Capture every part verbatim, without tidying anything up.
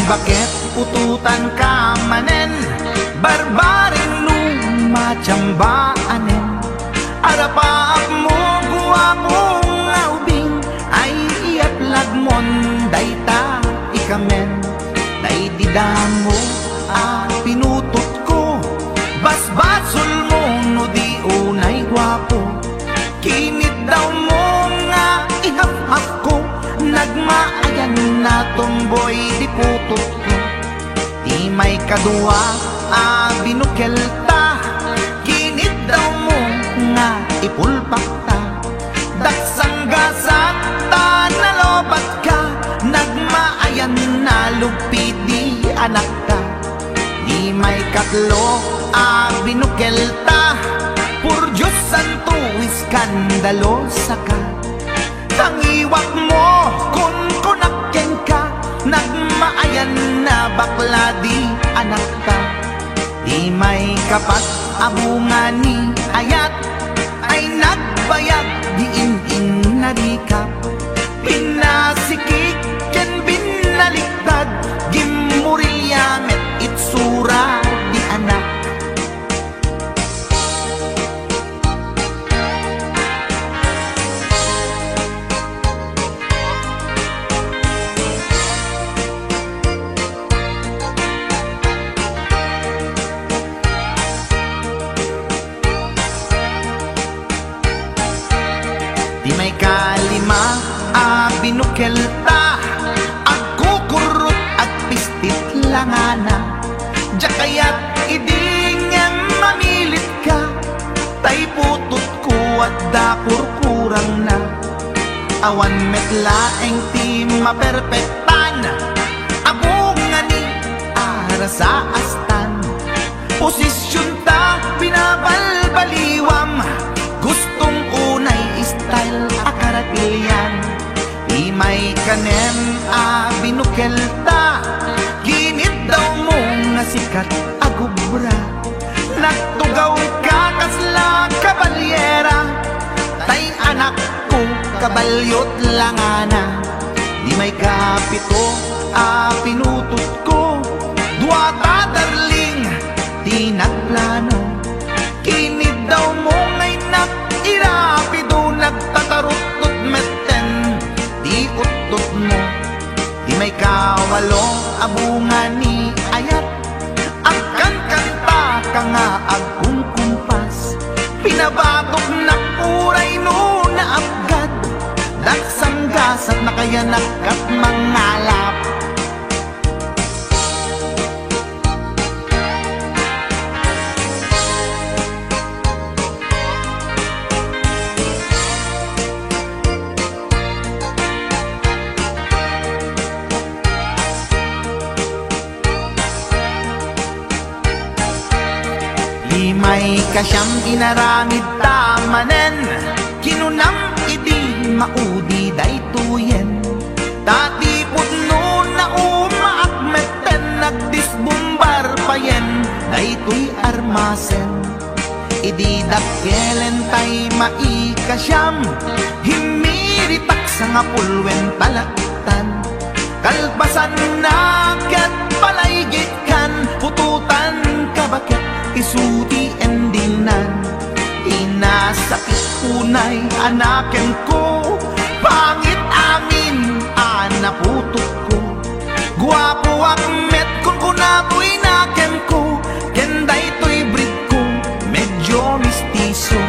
Baket utotanka manen, barbareng no matiambaanen. Arapaapmo, guapo nga ubing, ay iyaplagmon dayta ikamen. Daydi damo a pinutotko, basbasolmo no di unay guapo. Kiniddawmo nga ihafhafko, nagmaayan a tomboy di putotko. Ti maikadua a binukelta, kiniddawmo nga ipulpakta. Daksanggasat ta nalobatka, nagmaayan a lugpi di anakta. Ti maikatlo a binukelta, por Dios santo, iskandalosaka. Tangiwakmo, kunkunak kenka, nagmaayan a bakla di anakta. Ti maikapat a bunga ni ayat, ay nagbayag di in-innarikak. Pinasikik ken binaliktad, gimmurilya met itsura di anak. Ti maikalima a binukelta, agkukurrot, agpistit langana. Diak kayat idi ngem mamilitka, tay putotko adda kurkurangna. Awan met laeng ti maperpektan, a bunga ni arasaastan. Posisionta binabalbaliwam, gustom unay style a karakilian. Ti maikanem a binukelta, kiniddawmo nga sikat a gubra. Nagtugawka kasla kabalyera, tay anakko, kabalyot langana. Ti maikapito a pinutotko, duata darling ti nagplano. Kiniddawmo nga innak irapido, nagtataruttot metten ti uttotmo. Ti maikawalo a bunga ni ayat, agkankantaka nga agkunkumpas. Pinabatoknak uray no naapgad, daksanggasat nakayanak kat mangalap. Limay kasiam inaramidta manen, kinunam idi maudi daytoyen. Ta ti pudno naumaak metten, nagdisbumbar payen daytoy armasen. Idi dakkelentay maikasiam, himmiritak sangapulwen talaktan. Kalpasanna ket palaygitkan, putotan ka baket isu ti endingnan. Inasakit unay a nakenko, pangit amin a naputotko. Guapoak met, kunkunatoy nakenko, ken daytoy breedko, medyo mestizo.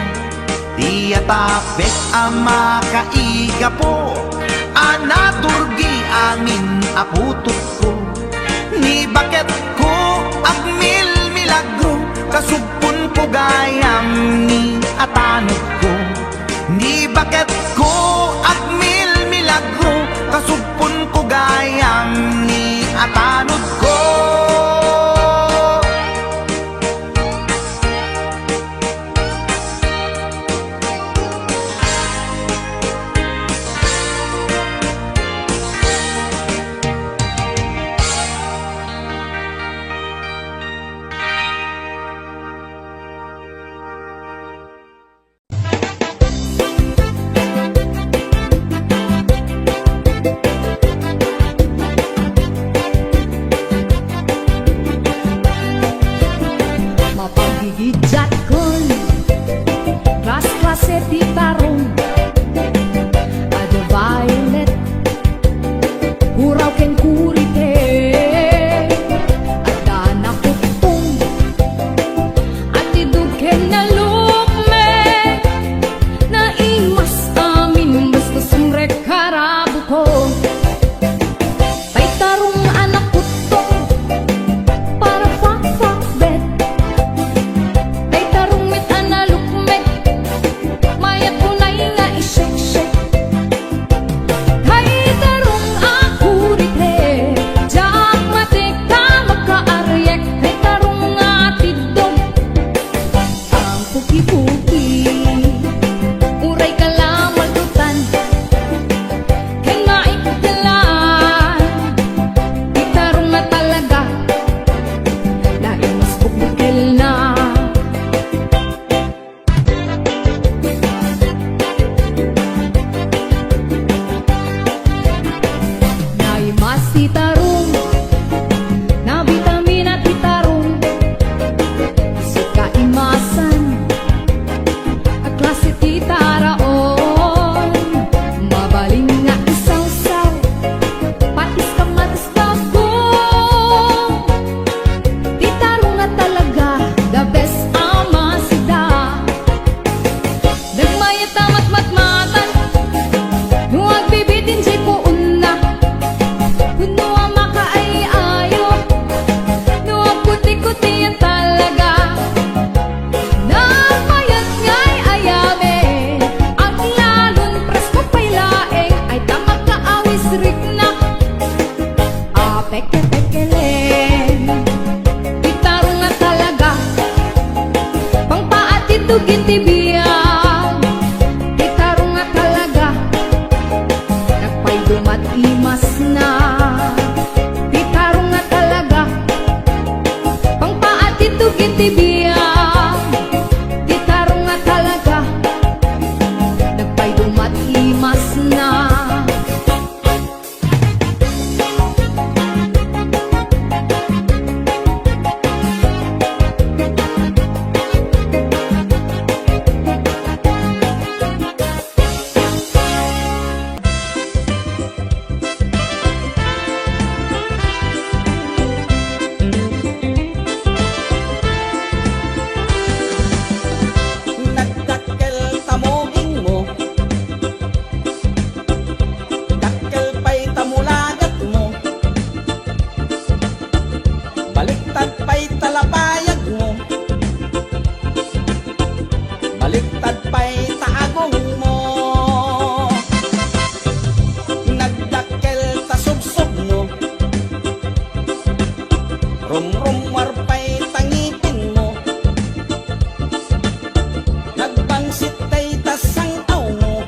Ti atapek a makaigapo, a naturgi amin a putotko. Ni baketko agmilmilagro, kasugponko gayam ni atanodko. Ni baketko agmilmilagro, kasugponko gayam ni atanodko. Iti biag, ti tarong nga talaga, nagpayduma ti imasna. Ti tarong nga talaga, pangpaatitog iti biag. Ti tarong nga talaga, nagpayduma ti imasna. Nagdakkel ta mugingmo, dakkel pay ta mulagatmo, baliktad pay ta lapayagmo, baliktad pay ta agongmo. Nagdakkel ta subsubmo, rumrummuar pay ta ngipinmo, nagbangsit dayta sang-awmo,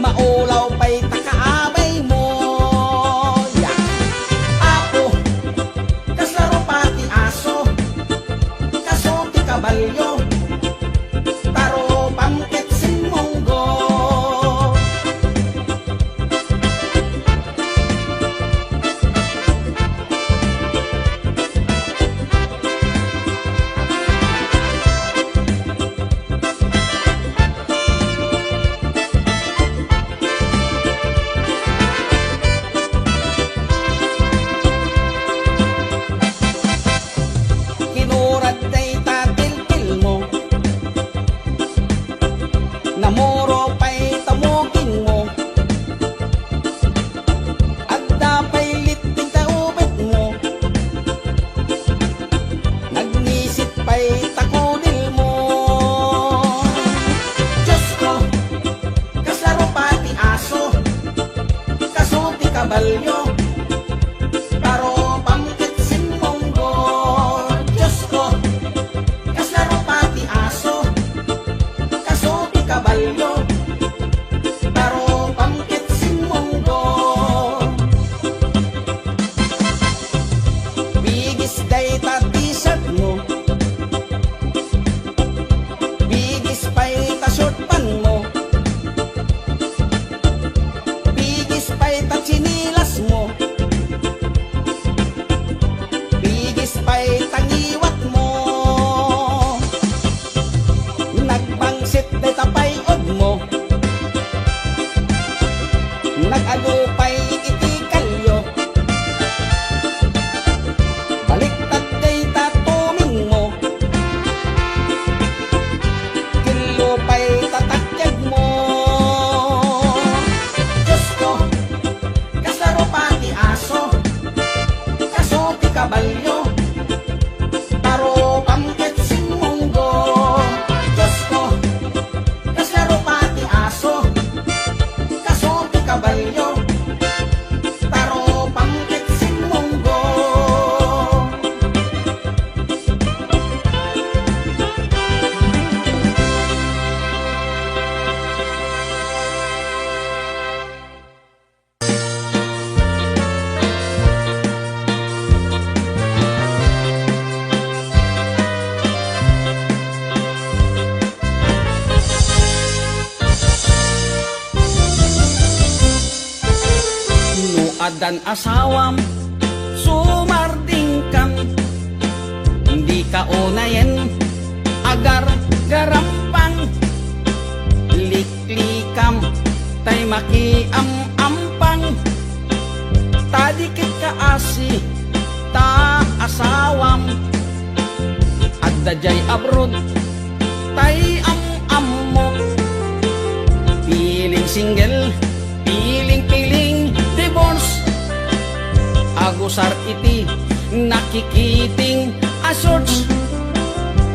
maulaw pay ta kaabaymo. Ya. Apo, kasla rupa ti aso, kaso ti kabalio, tarupam ket simmunggo. Kinurad dayta tiltilmo, namuro pay ta mugingmo, adda pay litting ta ubetmo, nagnisit pay ta kudilmo. Diosko, kasla rupa ti aso, kaso ti kabalio, tarupam ket simmunggo. Diosko, kasla rupa ti aso, kaso ti kabalio, tarupam ket simmunggo. Bigis dayta t-shirtmo, bigis pay ta short pantmo, bigis pay ta tsinilasmo, bigis pay ta ngiwatmo. Nagbangsit dayta pay-odmo, nag-adu pay iti kalio, baliktad dayta tumingmo, killo pay ta takyagmo. Diosko, kasla rupa ti aso, kaso ti kabalio, tarupam ket simmunggo. Diosko, kasla rupa ti aso, kaso ti kabalio, tarupam ket simmunggo. No addan asawam, sumardingkan, dika unayen agargarampang, liklikam, tay makiam-ampang, ta di ket kaasi ta asawam. Adda jay abroad, tay am-ammo, piling single, piling-piling divorce. Agusar iti nakikiting a shorts,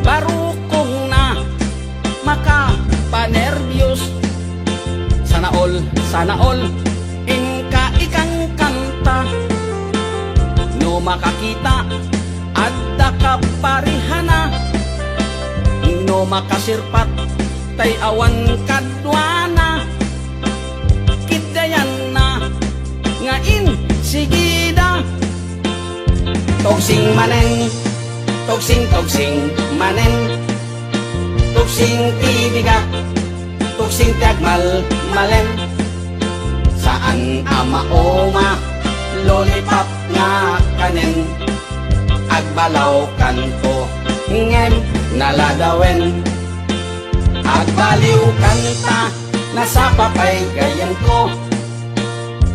barukongna makapanerbios. Sana all, sana all, inka ikankanta. No makakita, adda kaparihana. No makasirpat tay awan kaduana, kiddayanna nga insigida. Tugsing manen, tugsing, tugsing manen, tugsing ti bigat, tugsing ti agmalmalem. Saan a mauma, lollipop nga kanen. Agbalaw kanto, ngem naladawen. Agbaliw kanta, nasapa pay gayyemko.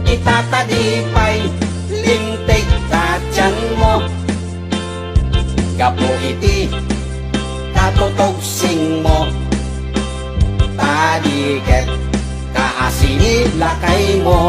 Itatadi pay, linteg ta tianmo. Gapu iti katutugsingmo, tadi ket kaasi ni lakaymo.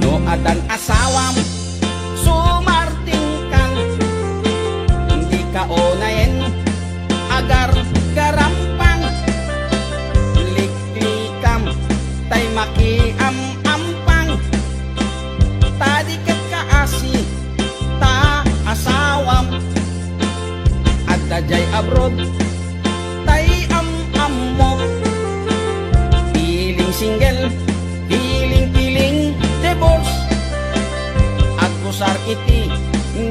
No addan asawam, sumartingkan, dika unayen agargarampang. Liklikam tay makiam-ampang, tadi ket kaasi ta asawam. Adda jay abroad tay am-ammo. Piling single, piling-piling divorce. Agkusar iti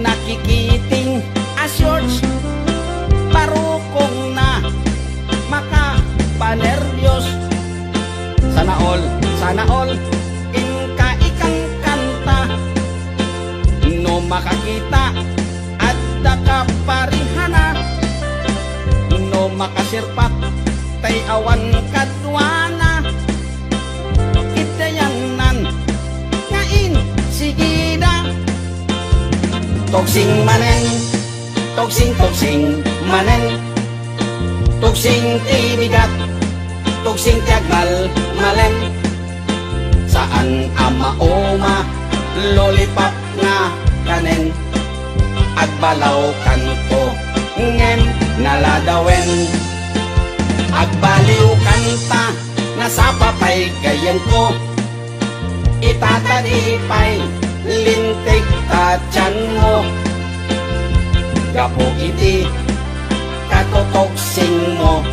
nakikiting a shorts. Parukongna, makapanerbios. Sana all, sana all, inka ikankanta. No makakita, adda kaparihana. No makasirpat, tay awan kaduana. Kiddayannan nga insigida. Tugsing manen, tugsing, tugsing manen. Tugsing ti bigat, tugsing ti agmalmalem. Saan a mauma, lollipop nga kanen. Agbalaw kanto, ngem naladawen. Agbaliw kanta, nasapa pay gayyemko. Itatadi pay, linteg ta tianmo. Gapu iti katutugsingmo,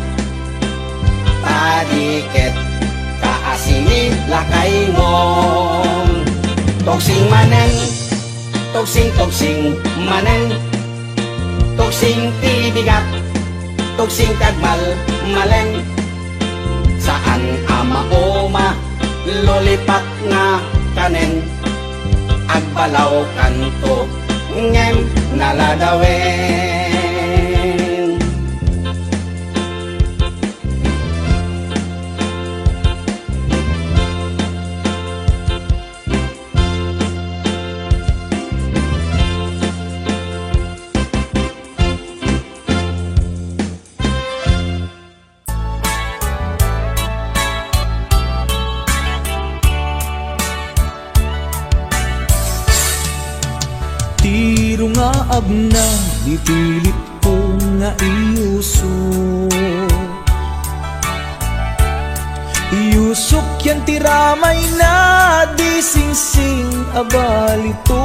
tadi ket kaasi ni lakaymo. Tugsing manen, tugsing, tugsing manen. Tugsing ti bigat, tugsing ti agmalmalem. Saan a mauma, lollipop nga kanen. Agbalaw kanto, ngem naladawen. Ti rungaabna, ipilit ko nga iyusok. Iyusok yan ti ramayna, di singsing a balitok.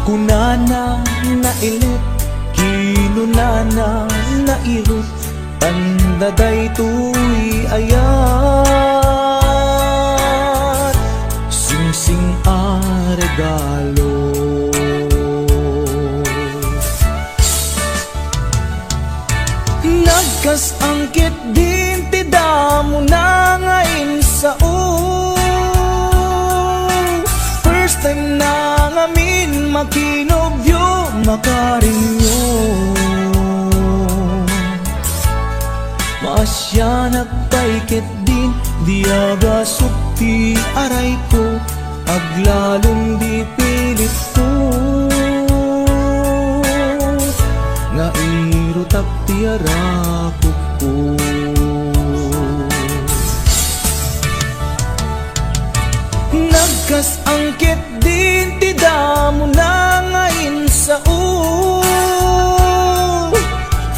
Kunana, nailut, kinunana, nairut, tanda daytoy ayat, singsing a regalo. Nagkas-angkit din ti damona nga insao. First time na ngamin makinobio, makarinyo. Maasyanak pay ket din, di agasok ti arayko, aglalom di pilitko. Nga irutak ti arakokko. Kas angket din ti damona nga insao.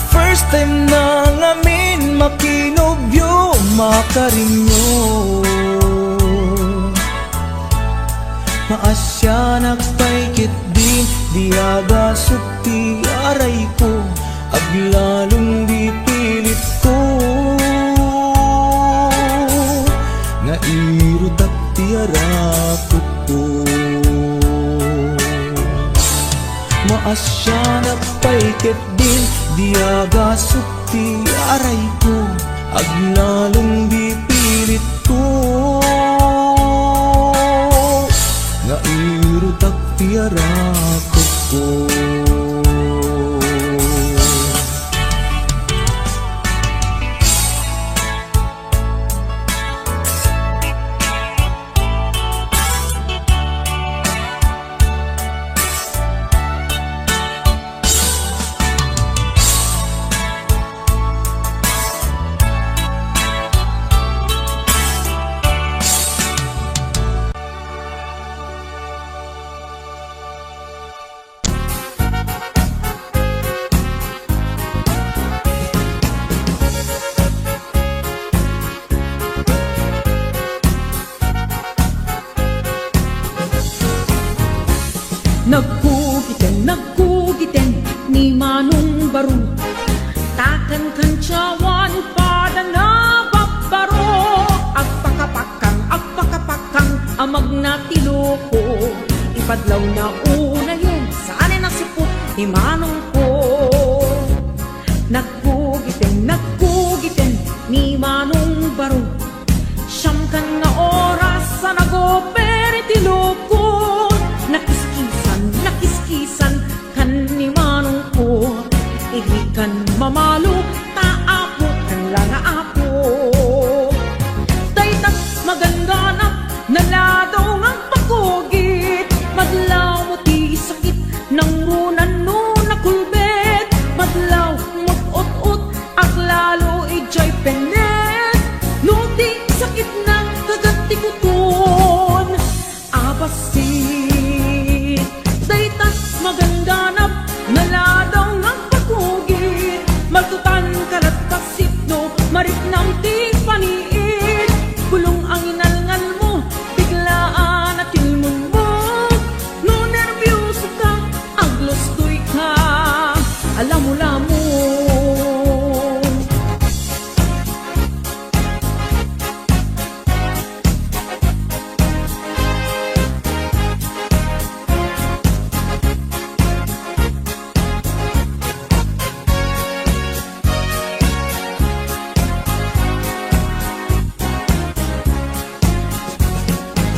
First time na ngamin makinobio, makarinyo. Maasianak pay ketdin, di agasut ti arayko. Aglalong di pilitko, nga irutak ti arakutko. Maasianak pay ketdin, di agasut ti arayko. Aglalong di pilitko, nga irutak ti arakutko. Nagkugiten, nagkugiten ni Manong Baro. Takan kantiawan pada nababbaro. Agpakapakang, agpakapakang a magna ti loko. Ipadlaw na unayen, saan a nasiput ni manongko. Nagkugiten, nagkugiten ni Manong Baro. Siam kan nga oras a nagoper ti loko. Nakiskisan, nakiskisan kan ni manongko. Idi kan mamalo, ta apo kan la nga apo. Dayta magangganap, naladaw nga agpakugit. Madlaw mo ti sakit, nangrunan no nakulbet. Madlaw mo't ut-ut, aglalo idiay pennet. No ti sakitna, kagat ti kuton. A bassit. Dayta magangganap, naladaw nga agpakugit. Maltutan ka lat bassit no mariknam ti paniit. Bulong a nginalngalmo, biglaan a kilmunmo. No nerbioso ka, aglustoy ka, alamulamo.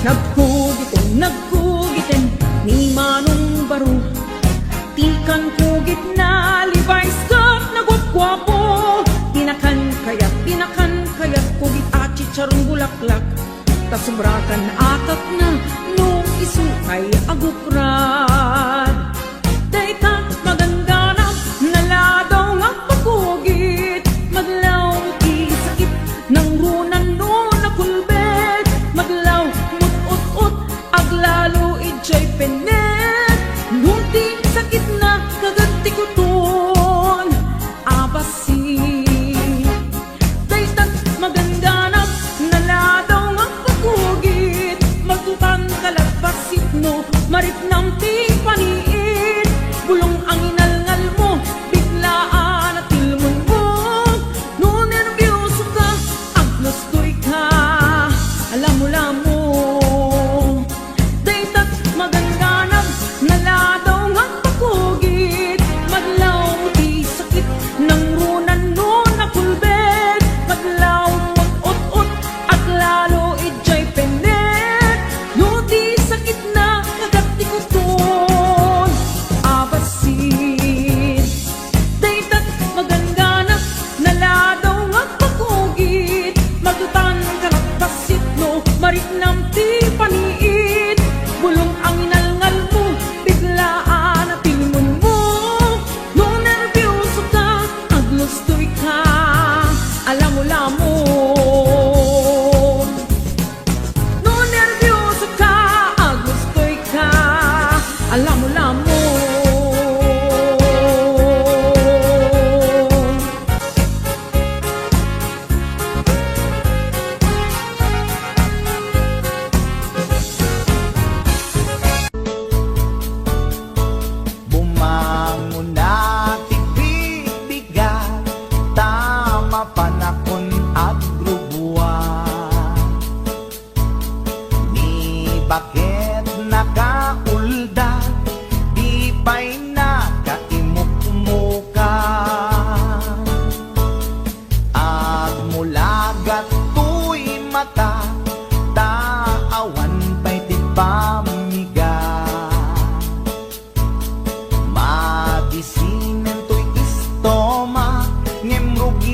Nagkugiten, nagkugiten ni Manong Baro. Ti kan kugitna, Levi's ket naguapguapo. Ti nakan kayat, ti nakan kayat, kugit a chicharon bulaklak. Ta subrakan atatna no isu pay aguprad. Dayta magangganap, naladaw nga agpakugit. Madlaw ti sakit, nangrunan no nakulbet. Madlaw mo't ut-ut, aglalo idiay pennet. No ti sakitna, kagat ti kuton. A bassit. Dayta magangganap, naladaw nga agpakugit. Maltutan ka lat bassit no marip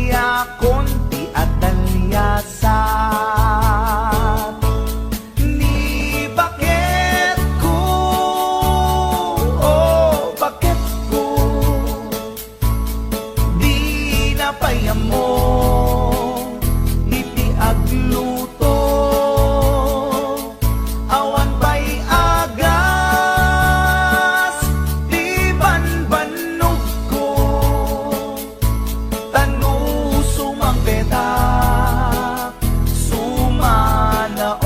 Yakon ti adaliasat ni baketko, o baketko. Dina pay ammo iti agluto. Awan pay agas ti banbannogko. Ta no sumangpetak, sumanaon.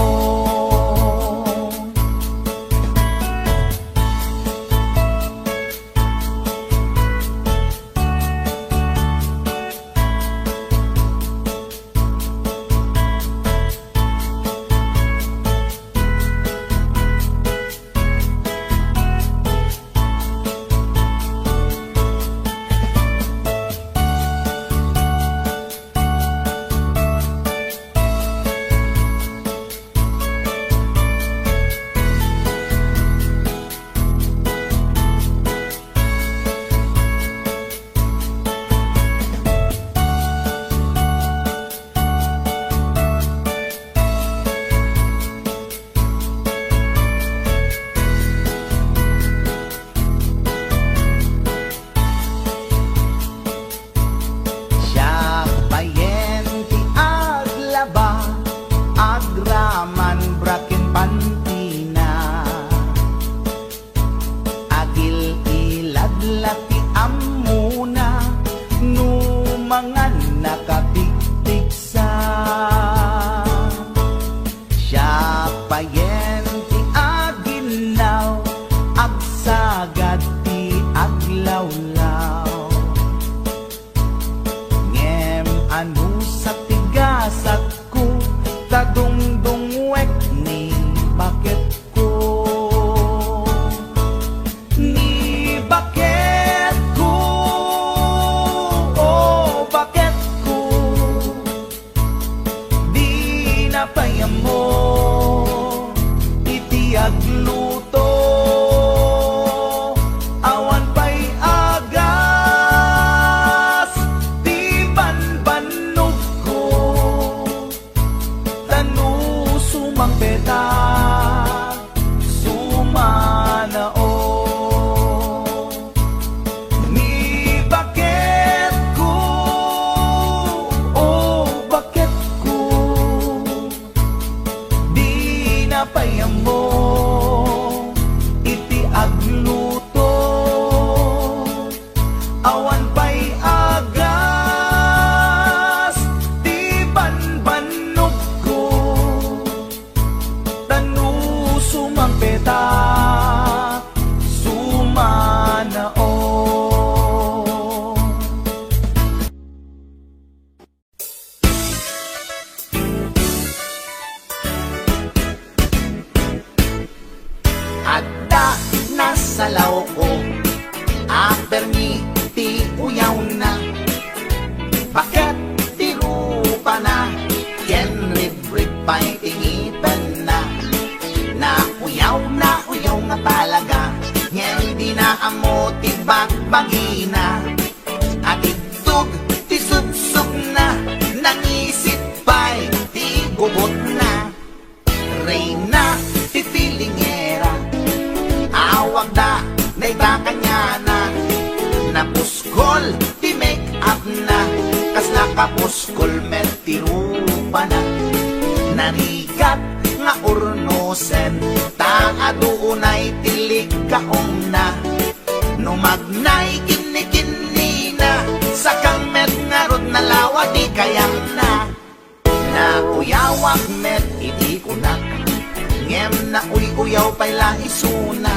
Siak payen ti aglaba, agraman bra ken pantina. Agil-ilad la ti ammona, no mangan nakapigpigsa. Siak payen ti aginnaw, agsagad ti aglawlaw. Ngem anus a ti gasatko, ta dungdungwek ni baketko. Ni baketko, o baketko, dina pay ammo iti agluto. Awan pay agas ti banbannogko. Ta no sumangpetak, sumanaon. Ni baketko, o baketko, dina pay ammo iti agluto. Awan pay agas ti banbannogko. Ta no sumangpetak, sumanaon. Adda nasalawko a permi ti uyawna. Baket ti rupana, ken ribrib pay ti ngipenna. Nauyaw, nauyaw nga talaga, ngem dina ammo ti bagbagina. Agigtug ti suksukna, nangisit pay ti gubotna. Reyna ti pilingera, awagda dayta kaniana. Napuskol ti make-upna, kasla kapuskol met ti rupana. Narigat nga urnosen, ta adu unay ti likkaongna. No magnay kinnikinnina, sakang met ngarud nalawa ti kayatna. Nauyawak met iti kunak, ngem nauy-uyaw pay la isuna.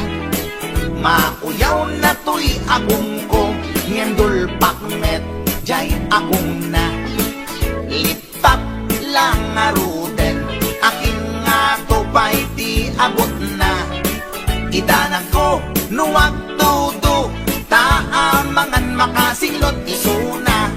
Mauyawna toy agongko, ngem dulpak met jay agongna. Lippap la ngaruden, akin ngato pay ti abutna. Idanagko no agtudo, ta amangan makasinglot isuna.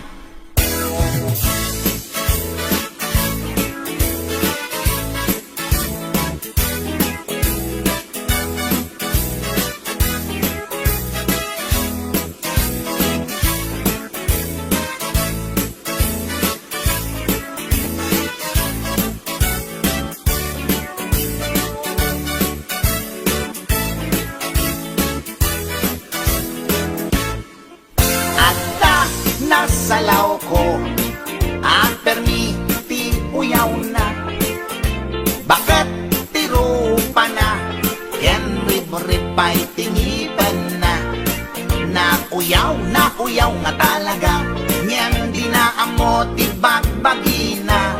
pagina.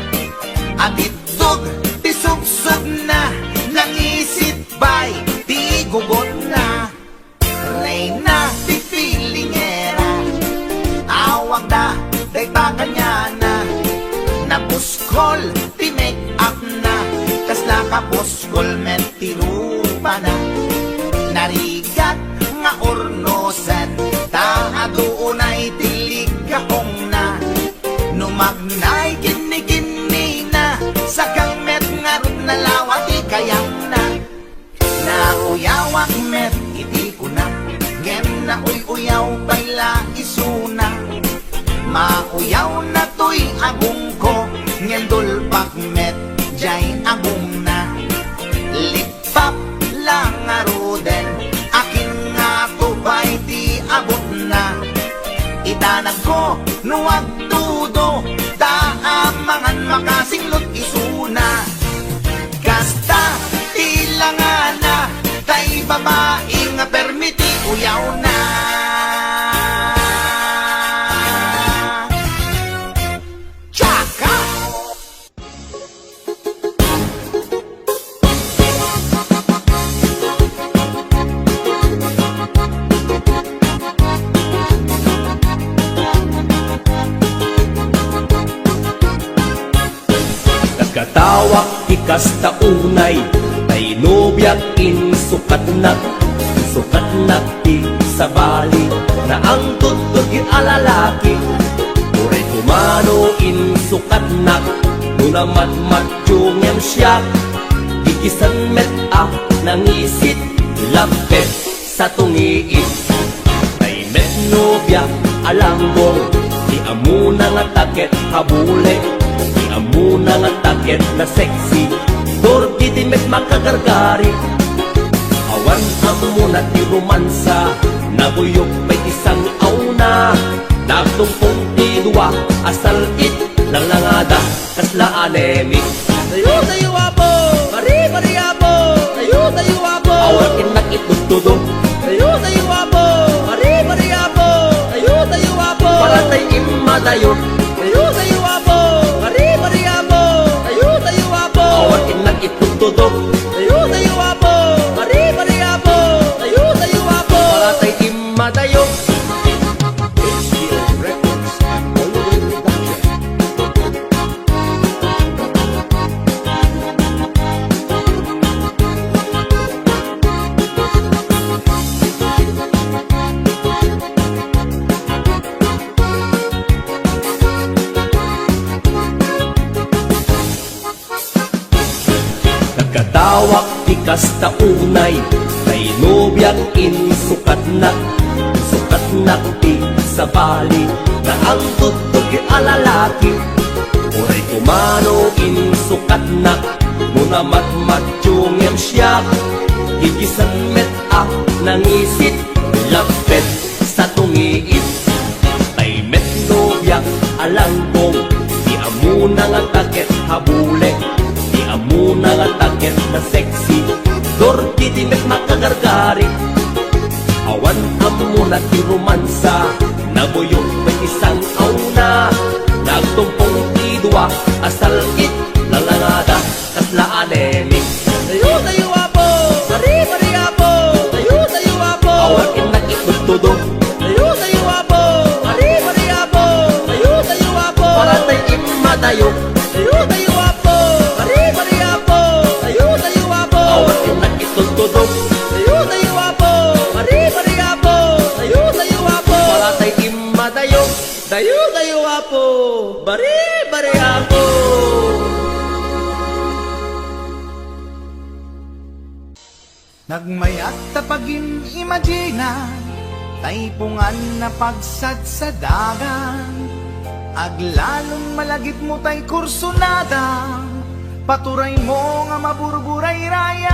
Adiddog ti subsubna, nangisit bay ti gugotna. Reyna ti pilingera, awagda dayta kaniana. Nabuskol ti make-upna, kasla kabuskol met ti rupana. Narigat nga urnosen, ta adu unay ti liggaongna. No magnay kinnikinnina, sakang met ngarud nalawa ti kayangna. Nauyawak met iti kuna, ngem nauy-uyaw pay la isuna. Mauyawna toy agongko, ngem dulpak met jay agongna. Lippap la ngaruden, akin ngato pay ti abutna. Idanagko no agtudo, ta amangan makasinglot isuna. Kasta ti langana, tay babai nga permi ti uyawna. Tsaka! Nagkatawak ti kasta unay, tay nobiak insukatnak. Insukatnak ti sabali, naangtudtod a lalaki. Uray kumano insukatnak, no namatmatyo ngem siak, gigisan met a nangisit, lappet sa tungiit. Tay met nobia a langgong, ti ammona ngata ket habulek, ti ammona ngata ket nasexy, torpe ti met makagargari. Awan ammona ti romansa, nabuyok pay ti sang-awna. Nagtungpong ti dua a sal-it, langlangada kasla anemic. Dayo, dayo, Apo! Bari, bari, Apo! Dayo, dayo, Apo! Awan innak itudtudo. Dayo, dayo, Apo! Bari, bari, Apo! Dayo, dayo, Apo! Para tay immadayo. Dayo, dayo, Apo! Bari, bari, Apo! Dayo, dayo, Apo! Awan innak itudtudo. Dayo, dayo, Apo! Bari, bari, Apo! Dayo, dayo, Apo! Para tay immadayo. H P O Records, Always Production. Nagkatawak ti kasta unay, tay nobiak insukatnak. Insukatnak ti sabali, naangtudtod a lalaki. Uray kumano insukatnak, no namatmatyo ngem siak, gigisan met a nangisit, lappet sa tungiit. Tay met nobiak a langgong, ti ammona ngata ket habulek, ti ammona ngata ket nasexy, torpe ti met makagargari. Awan ammona ti romansa, nabuyok pay ti sang-awna. Nagtungpong ti dua a sal-it, langlangada kasla anemic. Dayo, dayo, Apo! Bari, bari, Apo! Dayo, dayo, Apo! Awan innak itudtudo. Dayo, dayo, Apo! Bari, bari, Apo! Dayo, dayo, Apo! Para tay immadayo. Dayo, dayo, Apo! Bari, bari, Apo! Dayo, dayo, Apo! Awan innak itudtudo. Dayo, dayo, Apo! Bari, bari, Apo! Dayo, dayo, Apo! Para tay immadayo. Dayo, dayo, Apo! Bari, bari, Apo! Nagmayat ta pagin-imagina, taipungan a pagsadsadagan. Aglalom malagipmo tay kursunada, paturaymo nga maburburayrayan.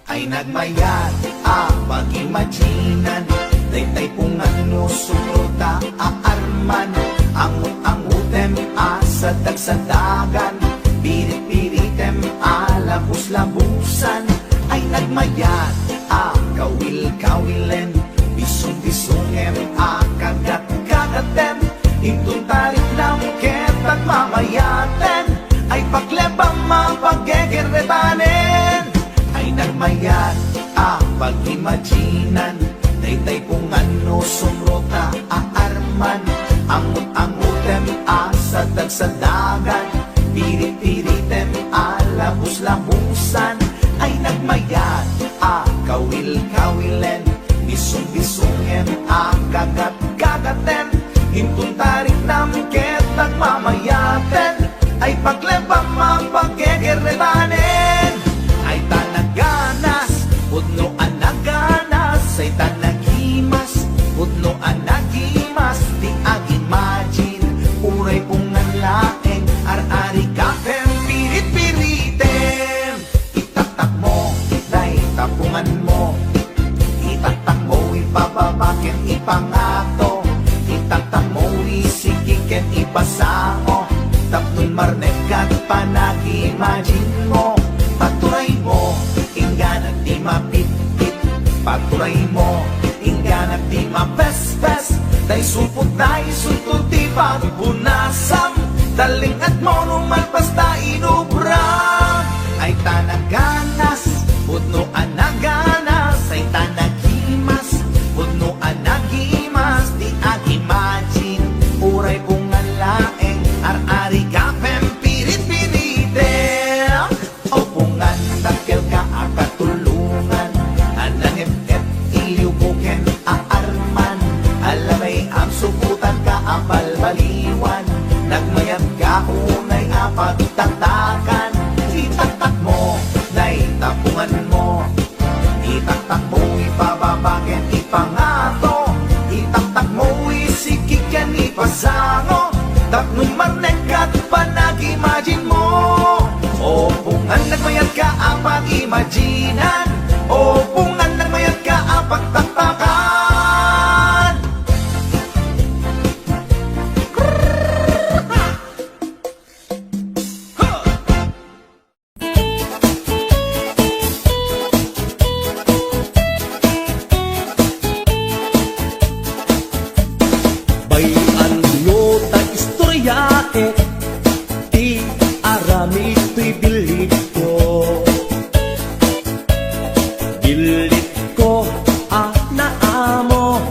Ay nagmayat a pag-imaginan, daytay pungan no suprota a arman, angut-angutem a sadag-sadagan, pirit-piritem a labus-labusan. Ay nagmayat a kawil-kawilen, bisong-bisongem a kagat-kagatem, Inton tariknam ket nagmamayaten, ay paglebam a paggegerretanen. Ay nagmayat a pag-imaginan, daytay pungan no sumrota a arman. Angut-angutem a sadagsadangan, pirit-piritem a labus-labusan. Ay nagmayat a kawil-kawilen, bisong-bisongem a gagat-gagaten. Inton tariknam ket nagmamayaten, ay paglebam a paggegerretanen. Ay ta naganas, pudno a naganas, ay ta nagimas, pudno a nagimas, ti ag-imagine, uray pungan laeng, ar-arigapem, pirit-piritem. Itaktakmo, dayta punganmo. Itaktakmo, ipababa ken ipangato. Itaktakmo, isiki ken ipasango. Tapno marnek ket panag-imaginmo. Paturaymo, inggana ti mapitpit. Paturaymo, inggana ti mapespes. Tay supot, tay sultol ti pagbunasam. Talling-atmo no malpas ta inubra. Ay ta naganas, pudno a naganas, ay ta nagimas, pudno a nagimas, ti ag-imagine, uray pungan laeng, ar-arigapem, pirit-piritem. O pungan, dakkel ka a katulongan, a nangep-ep, iliwko ken a arman, a labay am suputan ka a balbaliwan, nagmayat ka unay a pagtatakan, itaktakmo, dayta punganmo. Itaktakmo, ipababa ken ipangato. Itaktakmo, isiki ken ipasango. Tapno marnek ket panag-imaginmo. O pungan, nagmayat ka a pag-imaginan. O pungan, nagmayat ka a pagtaktakan. Bay-anyo ta istoryaek ti aramid toy billit ko. Billit ko a naamo,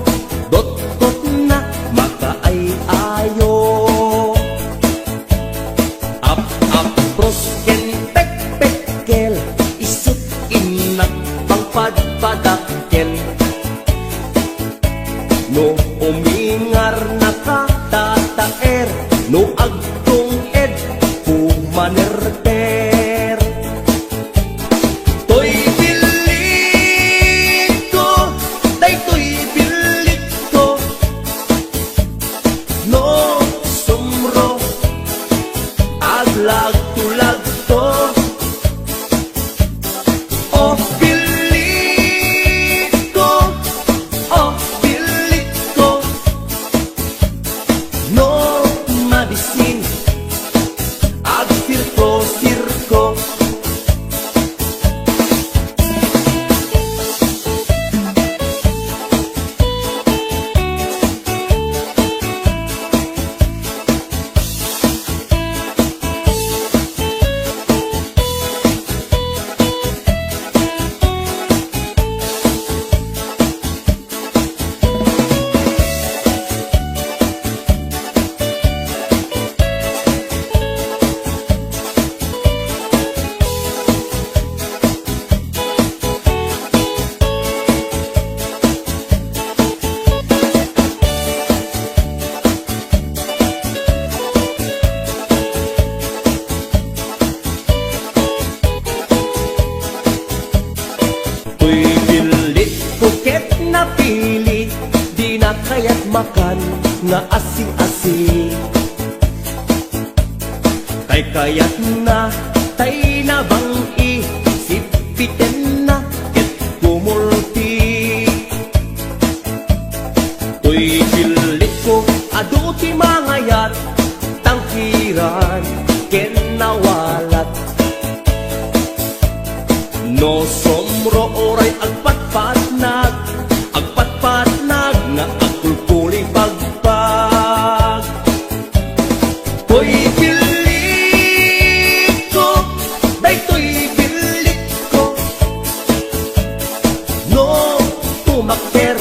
dotkotna makaay-ayo. Ap-apros ken pekpekkel, isu't innak pangpadpadakkel. No umingarnaka, tataer, no agtung-ed, pumanerter. Toy billit ko, daytoy billit ko. No sumro, aglagto-lagto. O billit ko, o billit ko. No mabisin, agsirko-sirko. Toy billit ko ket napili, dina kayat makan nga asi-asi. Kaykayatna tay nabang-i, sipitenna ket kumulpi. Toy billit ko adu ti mangayat, tangkiran ken nawalat. No sumro uray agpatpatnag, agpatpatnag nga agkulkulipagpag. Toy bilitko, daytoy bilitko. No tumaker,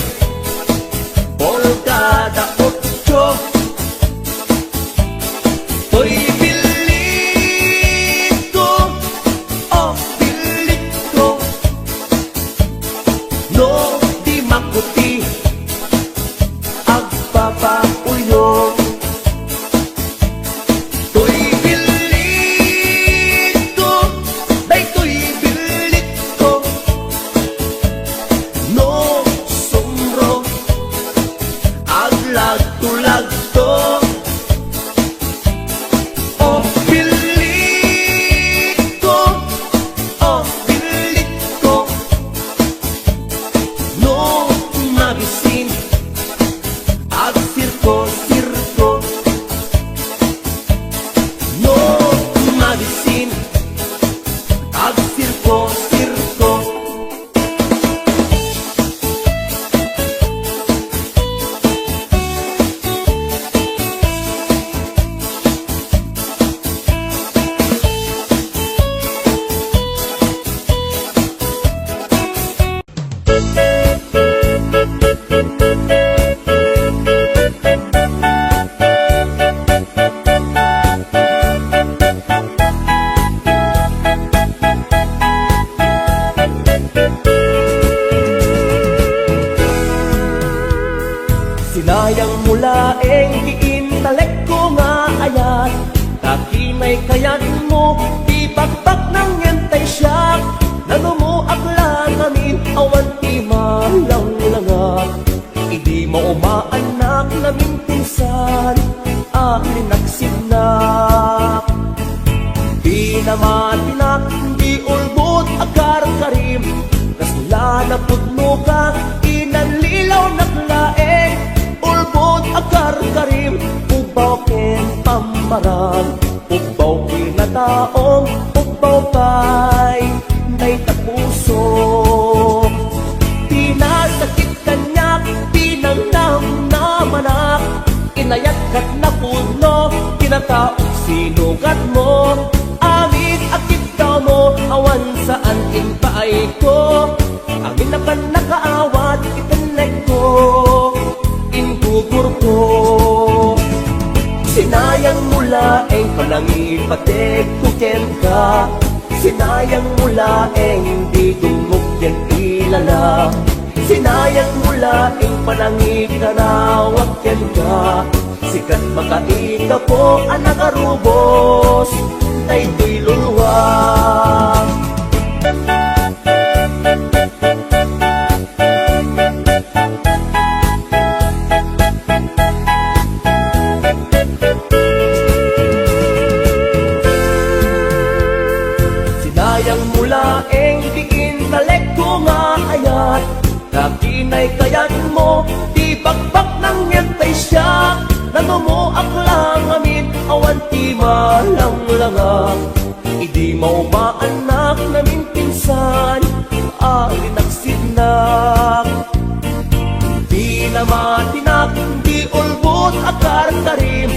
pulgada otso. Toy bilitko, o bilitko. No di makuti, agbabaoyo. Toy bilitko, daytoy bilitko. No sumro, aglagto-lagto. O bilitko, o bilitko. No mabisin, agsirko-sirko. No mabisin, agsirko-sirko. Sinayang mo laeng ti intalekko nga ayat, ta kinay kayatmo ti bakbaknang ngem tay siak, nanumoak la ngamin awan ti malanglangak. Idi maumaanak ngamin pinsan a linaksidnak. Pinamatinak di ulbod a karkarim, kasla napudnoka, inallilawnak laeng. Ulbod a karkarim, ubbaw ken pammarang, ubbaw kinataom, ubbaw pay dayta puso. Pinasakit kaniak, pinangnamnamanak, inayat ket napudno, kinataok sinugatmo. Amin a kiddawmo, awan saan impaayko. Amin a pannakaawat, ipennekko, inggugurko. Sinayang mo laeng panangipategko kenka. Sinayang mo laeng di dumngog ken ilala. Sinayang mo laeng panangikarawak kenka. Sikat makaikapo a nagarubos daytoy luluang. Sinayang mo laeng ti intalekko nga ayat, ta kinay kayatmo ti bakbaknang ngem tay siak, nanumoak la ngamin awan ti malanglangak. Idi maumaanak ngamin pinsan a linaksidnak. Pinamatinak di ulbod a karkarim,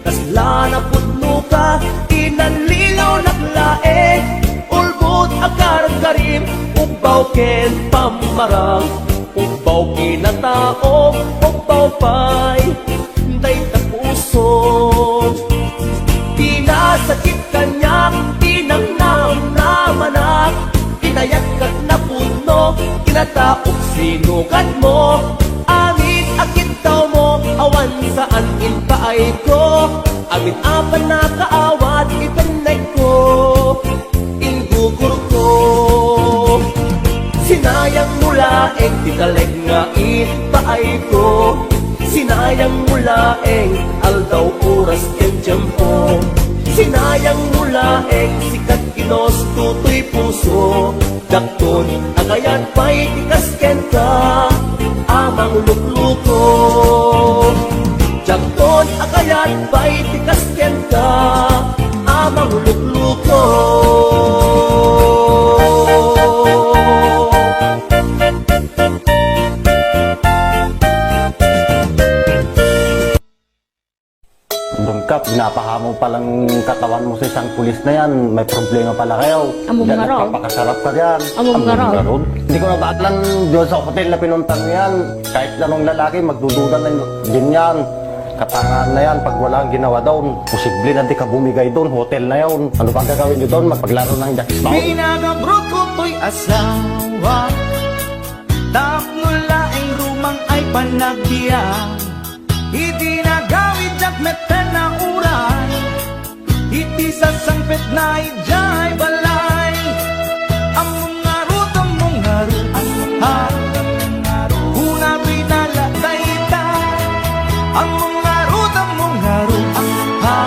kasla napudnoka, inallilawnak laeng. Ulbod a karkarim, ubbaw ken pammarang, ubbaw kinataok, ubbaw pay dayta puso. Pinasakit kaniak, pinangnamnamanak, inayat ket napudno, kinataok sinugatmo. Amin a kiddawmo, awan saan impaayko. Amin a pannakaawat, ipennekko, inggugurko. Sinayang mo laeng ti talek nga impaayko. Sinayang mo laeng aldaw, oras ken tiempo. Sinayang mo laeng sikat, ginusto toy puso. Diakton a kayat pay ti kas kenka a mangulukluko. Diakton a kayat pay ti kas kenka a mangulukluko. Dungkap, ginapahamo palang katawan mo sa isang pulis na yan. May problema pala kayo. Among Diyan ngarod. nagpapakasarap ka diyan. Among Among ngarod. ngarod. Hindi ko na ba alam doon sa hotel na pinunta mo yan. Kahit anong lalaki, magdududa na din yan. Katangahan na yan pag wala ang ginawa doon. Posible na di ka bumigay doon. Hotel na yun. Ano ba gagawin nyo doon? Magpaglaro ng jackpot? Pinagabrot ko to'y asawa. Tapno laeng rumang ay panagbiag. Iti nagawid diak met ken nauray. Iti sasangpet na idiay balay. Ammom ngarud, ammom ngarud, ha? Kuna toy nala dayta. Ammom ngarud, ammom ngarud, ha?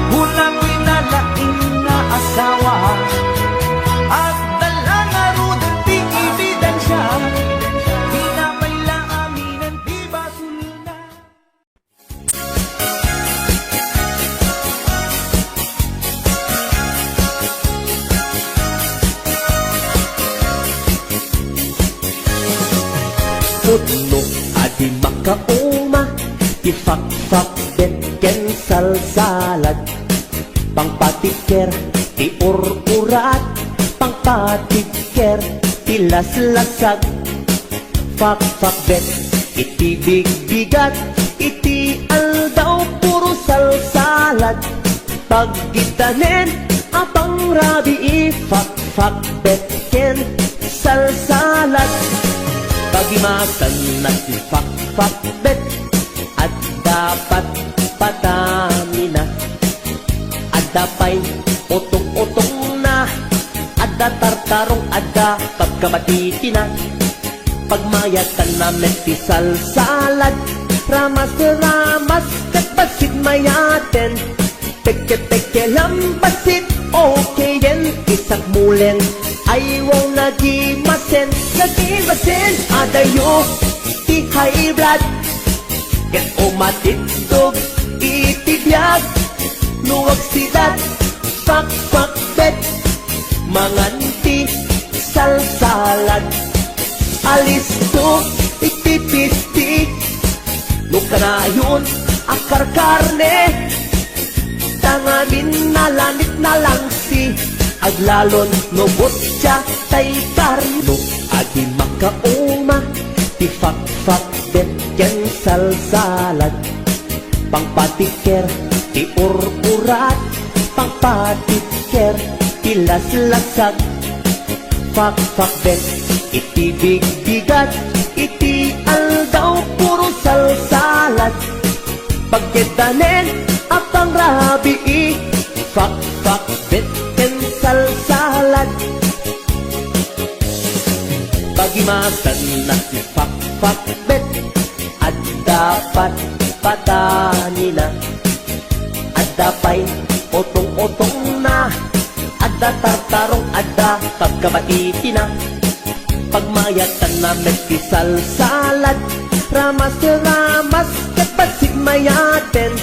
Kuna toy nala inna asawa. Adda la ngaruden ti ebidensia. Tinapay la aminen ti basolna. Pudno a di makauma ti fakfakbet ken salsalad. Pangpatikker ti ur-urat, pangpatikker ti laslasag. Fakfakbet iti bigbigat, iti aldaw puro salsalad. Pagkitanen a pangrabii, fakfakbet ken salsalad. Pagimasan na ti fakfakbet, adda patpatanina. Adda pay utong-utongna, adda tartarong, adda kabkabatitina. Pagmayatanna met ti salsalad, ramas-ramas ket bassit mayaten. Peke-peke lang bassit, okeyen, isak mulen, aywaw nagimasen, nagimasen, adayo ti high blood. Ket umatidog iti biag, no agsidat, fakfakbet, mangan ti salsalad. Alisto iti pisti, no kanayon a karkarne, tangamin nalanit nalangsi, aglalon no butsia tay karne. No adi makauma ti fakfak ket ken salsalad. Pangpatikker ti ur-urat, pangpatikker ti laslasag. Fakfakbet iti bigbigat, iti aldaw puro salsalad. Pagkitanen a pangrabii, fakfakbet ken salsalad. Pagimasanna ti fakfakbet, adda patpatanina, adda pay utong-utongna, adda tartarong, adda kabkabatitina. Pagmayatanna met ti salsalad, ramas-ramas ket bassit mayaten.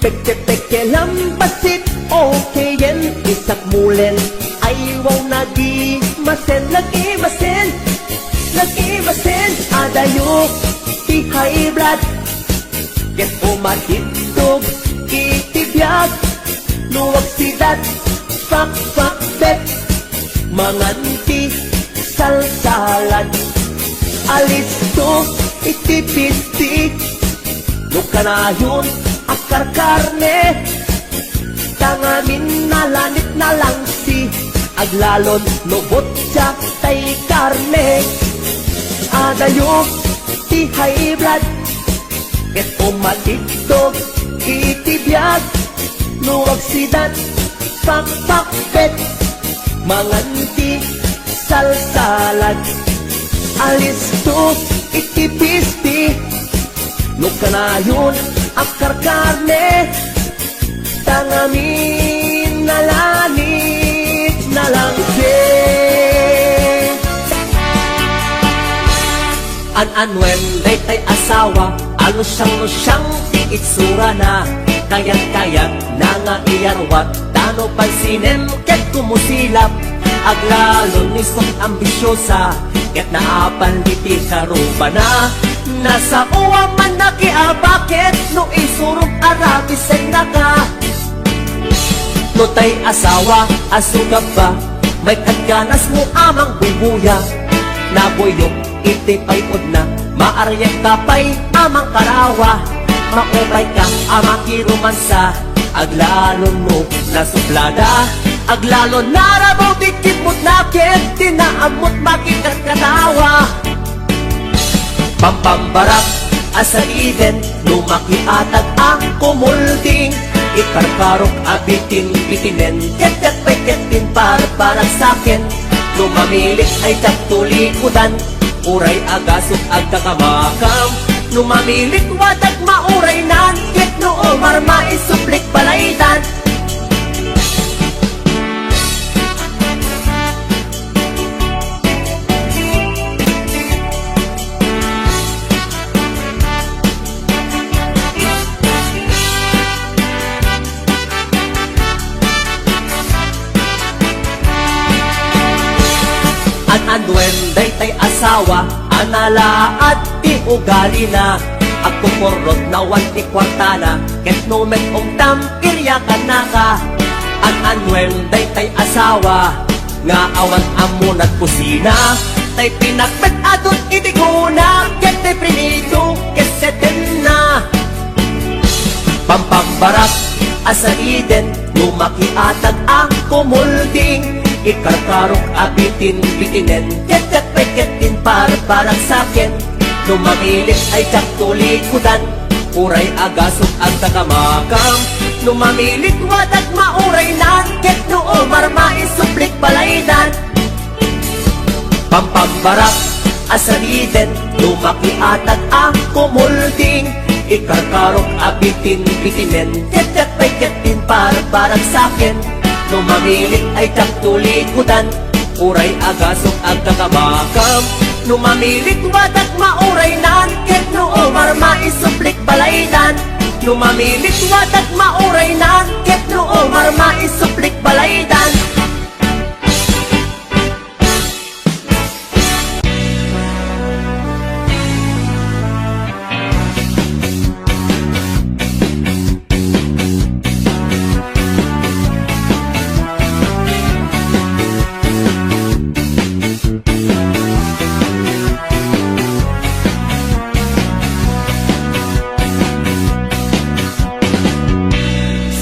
Peke-peke lang bassit, okeyen, isak mulen, aywaw nagimasen, nagimasen, nagimasen, adayo ti high blood. Ket umatidog iti biag, no agsidat, fakfakbet, mangan ti salsalad. Alisto iti pisti, no kanayon a karkarne, tangamin nalanit nalangsi, aglalon no butsia tay karne. Adayo ti high blood, ket umatidog iti biag, no agsidat, fakfakbet, mangan ti salsalad. Alisto iti pisti, no kanayon a karkarne, tangamin nalanit nalangsi. An-anuen daytay asawa, alusiang-lusiang ti itsurana. Kayat-kayatna nga iyarwat, ta no pansinen ket kumusilap. Aglalon ni isut ambisiosa, ket naapan diti karubana. Nasaoam man nakiabaket no isurog a rabisennaka. No tay asawa a sugabba, maikkat ganas mo a mangbuybuya. Nabuyok iti pay-odna, maariak ka pay a mangkarawa. Maupay ka a makiromansa, aglalon mo nasuplada. Aglalon narabaw ti kidmut naket, ti naammot makikatkatawa. Pampambarak a sadiden, no makiatag a kumulding, ikarkarok a bitin-bitinen, ket diak pay ket pinparparagsaken. No mamilit ay diak tulikudan, uray agasok agkakamakam. No mamilit wadak mauraynan, ket no umar maisuplik balaydan. An-annuem daytay asawa a nalaad ti ugalina, agkukurrot na wan ti kuartana, ket no met umtam, iryakannaka. An-annuem daytay asawa nga awan ammo nagkusina, tay pinakpet a dut iti guna, ket tay prinito ket setenna. Pampambarak a sadiden, no makiatag a kumulding, ikarkarok a bitin-bitinen, ket diak pay ket pinparparagsaken. No mamilit ay diak tulikudan, uray agasok agkakamakam. No mamilit wadak mauraynan, ket no umar maisuplik balaydan. Pampambarak a sadiden, no makiatag a kumulding, ikarkarok a bitin-bitinen, ket diak pay ket pinparparagsaken. No mamilit ay diak tulikudan, uray agasok agkakamakam. No mamilit wadak mauraynan, ket no umar maisuplik balaydan. No mamilit wadak mauraynan, ket no umar maisuplik balaydan.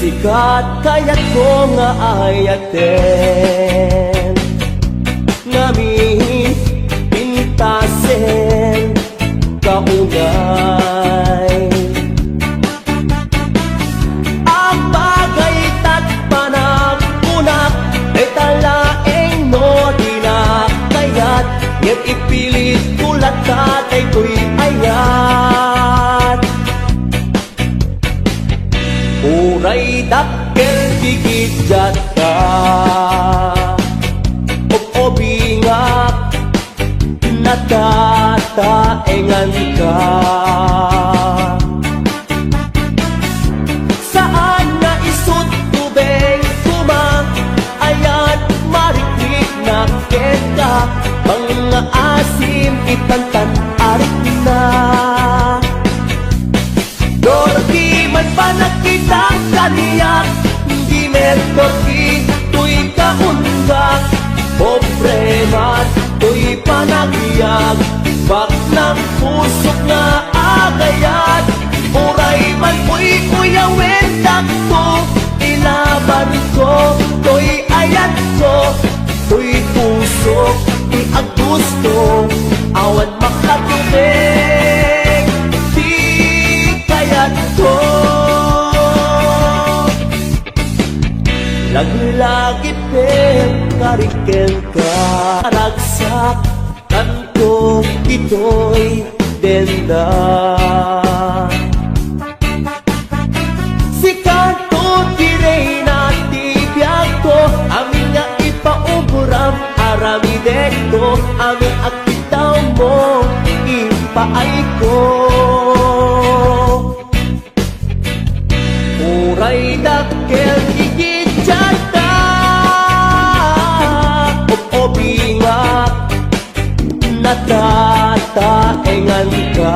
Sikat kayatko nga ayaten, ngamin pintasen ka unay. Agbagaytak, panagkunak, dayta laeng no dinak kayat, ngem ipilitko latta daytoy ayat. Uray dakkel ti giddiatta, ob-obingak, natataenganka. Saan nga isut' ubing koma, ayan mariknaknak kenka, mangaasim itan tan arikna. Dorti man panagkitak kaniak, di met dorti toy kaundak. Pobre man toy panagbiag, baknang pusok nga agayat. Uray man uykuyawen dakto, ilabanko toy ayatko. Toy pusok ti aggusto, awan makatubeng ti kayatko. Laglagipen karik kenka, ragsak kanto ditoy denda. Sikato ti reyna ti biagko, amin nga ipauguram aramidekto, amin a kitaw mo ipaayko. Uray dakkel ti giddiatta, ob-obingak, natataenganka.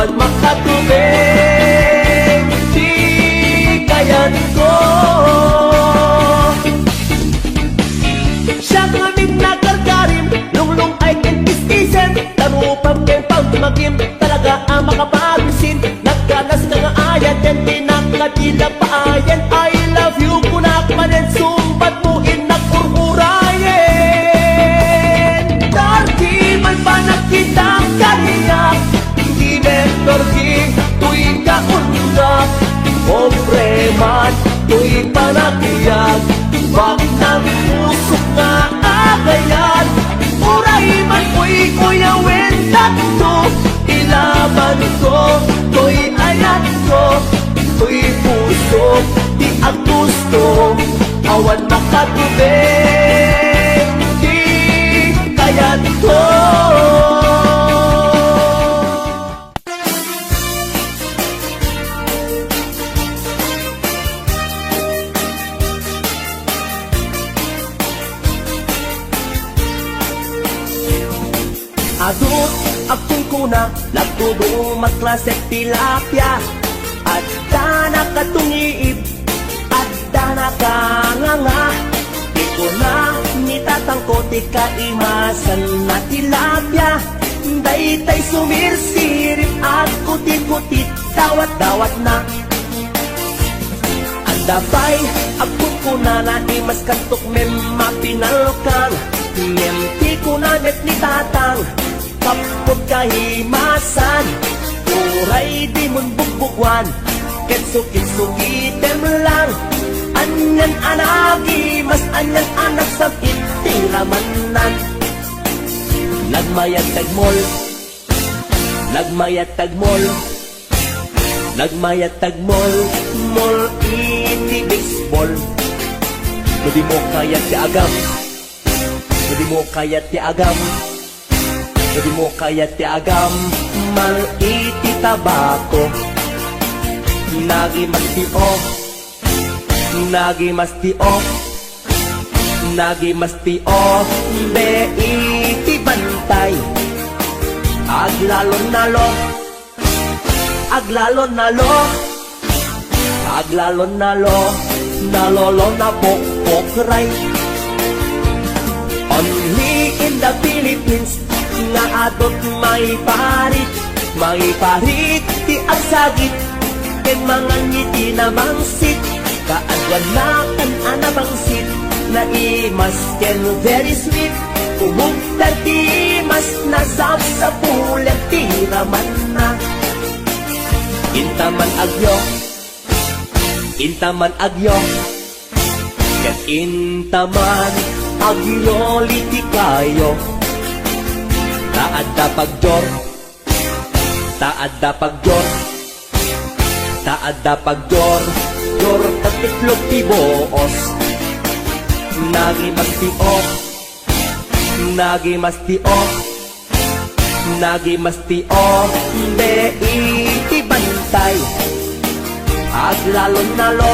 Makatubeng ti kayanko. Siak ngamin nagargarim, lunglung-ay ken pistisen, tarupam ken pamagim, talaga a makapabisin. Nagkalas ka nga ayat ken ti nakadila paayen. I love you kunak manen, sumbat mo innak ururayen. Dardi man panagkita kaniak, di mentor di toy kaunnak. Hombre man toy panagbiag, baknang pusok nga agayan. Uray man koy kuyawen tatto, ilaban ko toy ayat ko, toy pusok ti aggusto. Awan makatubeng ti kayanto. Adut, agkunkuna, nagtudong maklaset tilapia. Adda nakatungiib, adda nakanganga. Di kuna ni tatangko ti kaimasan na tilapia. Daytay sumirsirip, agkutikutit, dawat-dawatna. Adda pay, agkunkunana, imaskantok, mem mapinalkang, mem ti kuna met ni tatang, kappot kaimasan, uray dimon bugbuguan, ket sukit-sukitem lang. Anian a nagimas, anian a nagsam-it ti ramannan. Nagmayat tagmol, nagmayat tagmol, nagmayat tagmol, mol iti baseball. No di mo kayat ti agam, no di mo kayat ti agam, no di mo kayat ti agam, mal iti tabako. Nagimas ti o, nagimas ti o, nagimas ti o, be iti bantay. Aglalon nalo, aglalon nalo, aglalon nalo, nalolo na pokpokray. Only in the Philippines nga adut maiparit, maiparit ti agsagit ken mangangiti na mangsit. Kaaduanna kan a nabangsit, naimas ken very sweet. Umugdan ti mas nasapsapulan ti ramanna. Intaman agyo, intaman agyo, ket intaman agyo litikayo. Ta adda pagdior, ta adda pagdior, ta adda pagdior, dior tatitlog ti buos. Nagimas ti o, nagimas ti o, nagimas ti o, be iti bantay. Aglalon nalo,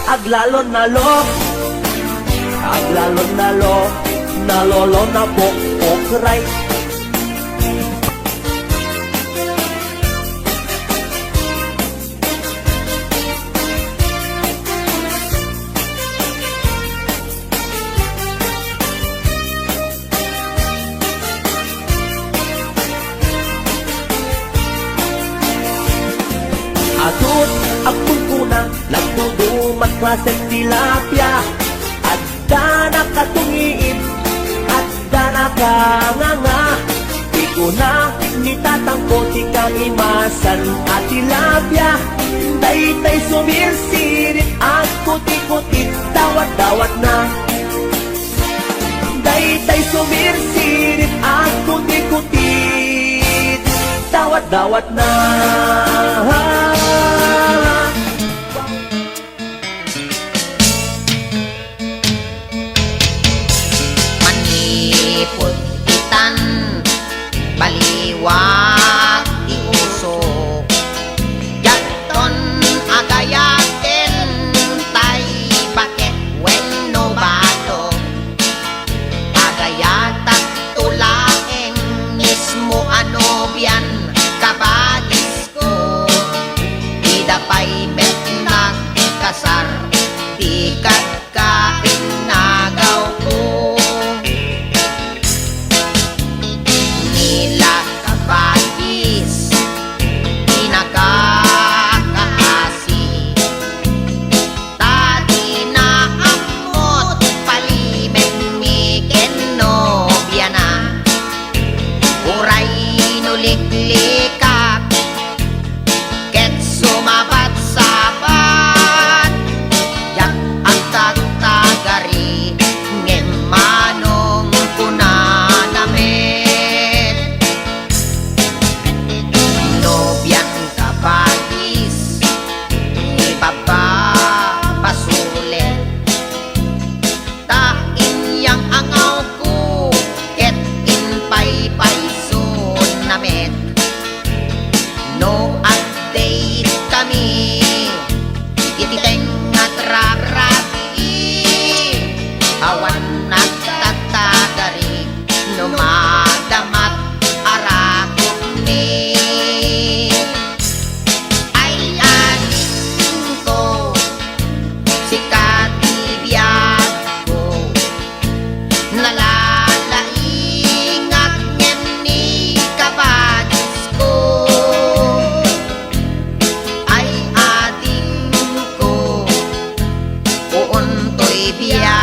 aglalon nalo, aglalon nalo, nalolo na pokpokray. Adut, agkunkuna, nagtudong maklaset tilapia. Adda nakatungiib, adda nakanganga. Ti kuna ni tatangko ti kaimasan a tilapia. Daytay sumirsirip, agkutikutit, dawat-dawatna. Daytay sumirsirip, agkutikutit, dawat-dawatna. Manipud itan, baliwag ti usok. Diadton agayaten tay baket wenno bato. Agayatak to laeng mismo a nobian, ka Kadka pinnagawko. Ni la kabagis, pinakakaasi. Ta dina ammot palimenmi ken nobiana. Uray no liklikak ket sumabat-sabat, diak agtagtagari, ngem manong kunana met, nobian kabagis, ipapapasulet. Ta inyang angawko ket impaypaysona met. No ag-date kami iti tengnga rabii, awan nagtatagari no madamat arakutmi. Ay adingko, sika ti biagko, nalalaingak ngem ni kabagisko. Ay adingko, uuntoy biag